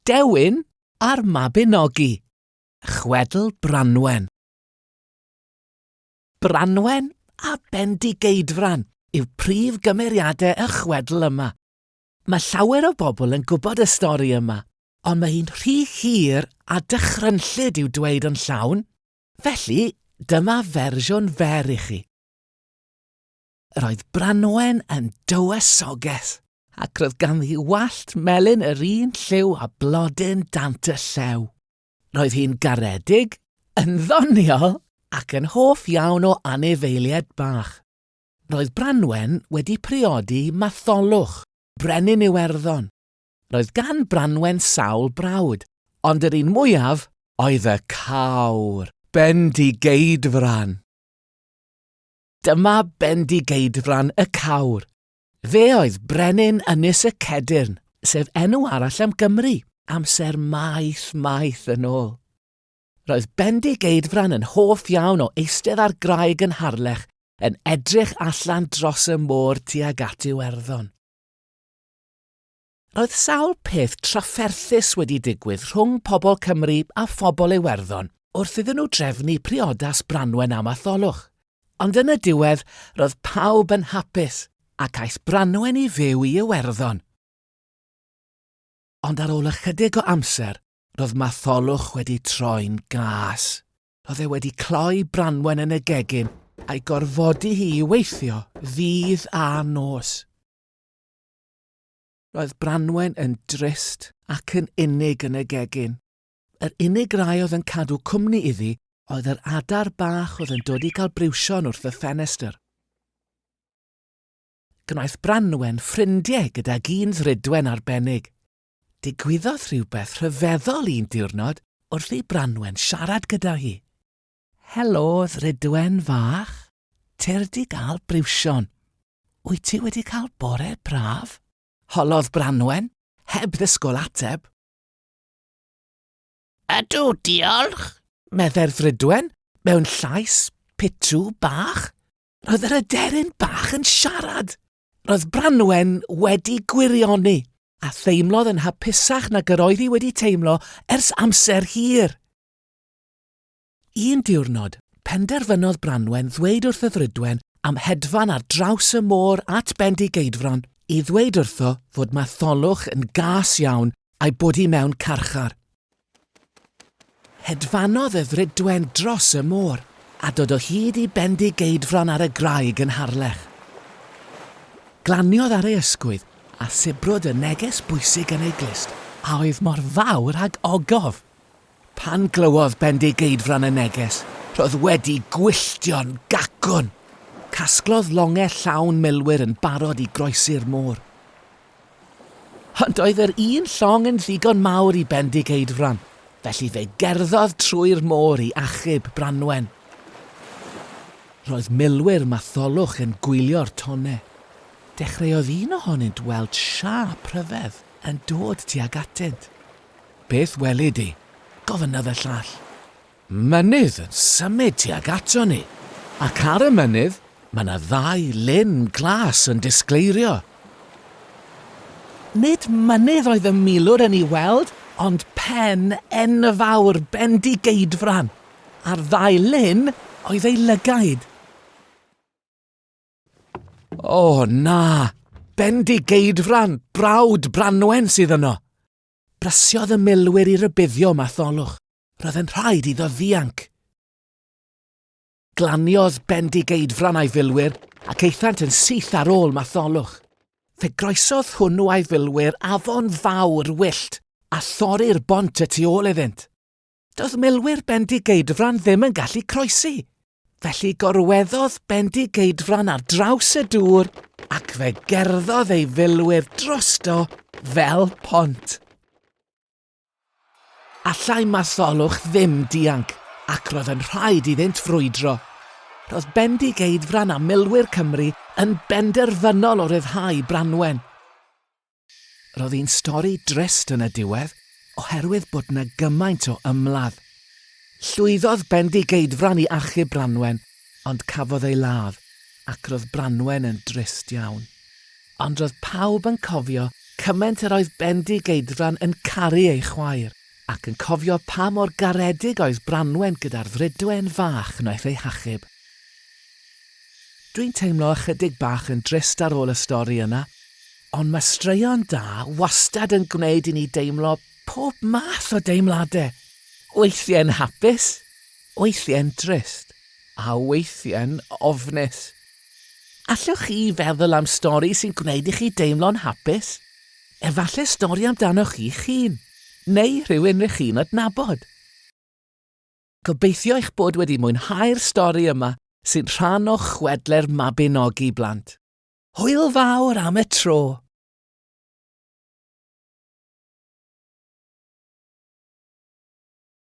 Dewin a'r Mabinogi, Chwedl Branwen. Branwen a Bendigeidfran yw prif gymeriadau y chwedl yma. Mae llawer o bobl yn gwybod y stori yma, ond mae hi'n rhy hir a dychrynllyd i'w dweud yn llawn. Felly, dyma fersiwn fer i chi. Roedd Branwen yn dywysoges, ac roedd ganddi wallt melyn yr un lliw â blodyn dant y llew. Roedd hi'n garedig, yn ddoniol, ac yn hoff iawn o anifeiliaid bach. Roedd Branwen wedi priodi Matholwch, brenin Iwerddon. Roedd gan Branwen sawl brawd, ond yr un mwyaf oedd y cawr, Bendigeidfran. Dyma Bendigeidfran y cawr. Fe oedd brenin Ynys y Cedyrn, sef enw arall am Gymru, amser maith, maith yn ôl. Roedd Bendigeidfran yn hoff iawn o eistedd ar graig yn Harlech yn edrych allan dros y môr tuag at Iwerddon. Roedd sawl peth trafferthus wedi digwydd rhwng pobl Cymru a phobl Iwerddon wrth iddyn nhw drefnu priodas Branwen a Matholwch. Ond yn y diwedd, roedd pawb yn hapus, ac aeth Branwen i fyw i Iwerddon. Ond ar ôl ychydig o amser, roedd Matholwch wedi troi'n gas. Roedd e wedi cloi Branwen yn y gegin a'i gorfodi hi i weithio ddydd a nos. Roedd Branwen yn drist ac yn unig yn y gegin. Yr unig rai oedd yn cadw cwmni iddi oedd yr adar bach oedd yn dod i gael briwsion wrth y ffenestr. Gwnaeth Branwen ffrindiau gydag un ddrudwen arbennig. Digwyddodd rhywbeth rhyfeddol un diwrnod wrth i Branwen siarad gyda hi. Helo, ddrudwen fach. Tyrd i gael briwsion. Wyt ti wedi cael bore braf? Holodd Branwen, heb ddisgwyl ateb. Ydw, diolch, meddai'r ddrudwen, mewn llais pitw bach. Roedd yr aderyn bach yn siarad. Roedd Branwen wedi gwirioni, a theimlodd yn hapusach nag yr oedd hi wedi teimlo ers amser hir. Un diwrnod, penderfynodd Branwen ddweud wrth y ddrudwen am hedfan ar draws y môr at Bendigeidfran i ddweud wrtho fod Matholwch yn gas iawn a'i bod hi mewn carchar. Hedfanodd y ddrudwen dros y môr, a dod o hyd i Bendigeidfran ar y graig yn Harlech. Glaniodd ar ei ysgwydd a sibrwd y neges bwysig yn ei glust, a oedd mor fawr ag ogof. Pan glywodd Bendigeidfran y neges, roedd wedi gwylltio'n gacwn. Casglodd longau llawn milwyr yn barod i groesi'r môr. Ond oedd yr un llong yn ddigon mawr i Bendigeidfran, felly fe gerddodd trwy'r môr i achub Branwen. Roedd milwyr Matholwch yn gwylio'r tonnau. Dechreuodd un ohonynt weld siâp rhyfedd yn dod tuag atynt. Beth weli di? gofynnodd y llall. Mynydd yn symud tuag ato ni, ac ar y mynydd mae 'na ddau lyn glas yn disgleirio. Nid mynydd oedd y milwr yn ei weld, ond pen enfawr Bendigeidfran, a'r ddau lyn oedd ei lygaid. O, na! Bendigeidfran, brawd Branwen sydd yno! Brysiodd y milwyr i rybuddio Matholwch. Roedd yn rhaid iddo ddianc. Glaniodd Bendigeidfran a'i filwyr ac aethant yn syth ar ôl Matholwch. Fe groesodd hwnnw a'i filwyr afon fawr wyllt a thorri'r bont y tu ôl iddynt. Doedd milwyr Bendigeidfran ddim yn gallu croesi. Felly gorweddodd Bendigeidfran ar draws y dŵr ac fe gerddodd ei filwyr drosto fel pont. Allai Matholwch ddim dianc, ac roedd yn rhaid iddynt frwydro. Roedd Bendigeidfran a milwyr Cymru yn benderfynol o ryddhau Branwen. Roedd hi'n stori drist yn y diwedd oherwydd bod 'na gymaint o ymladd. Llwyddodd Bendigeidfran i achub Branwen ond cafodd ei ladd ac roedd Branwen yn drist iawn. Ond roedd pawb yn cofio cymaint yr oedd Bendigeidfran yn caru ei chwaer, ac yn cofio pa mor garedig oedd Branwen gyda'r ddrudwen fach wnaeth ei hachub. Dwi'n teimlo ychydig bach yn drist ar ôl y stori yna, ond mae straeon da wastad yn gwneud i ni deimlo pob math o deimladau, weithiau'n hapus, weithiau'n drist, a weithiau'n ofnus. Allwch chi feddwl am stori sy'n gwneud i chi deimlo'n hapus? Efallai stori amdanoch chi'ch hun, neu rhywun rŷch chi'n adnabod. Gobeithio eich bod wedi mwynhau'r stori yma sy'n rhan o chwedlau'r Mabinogi blant. Hwyl fawr am y tro!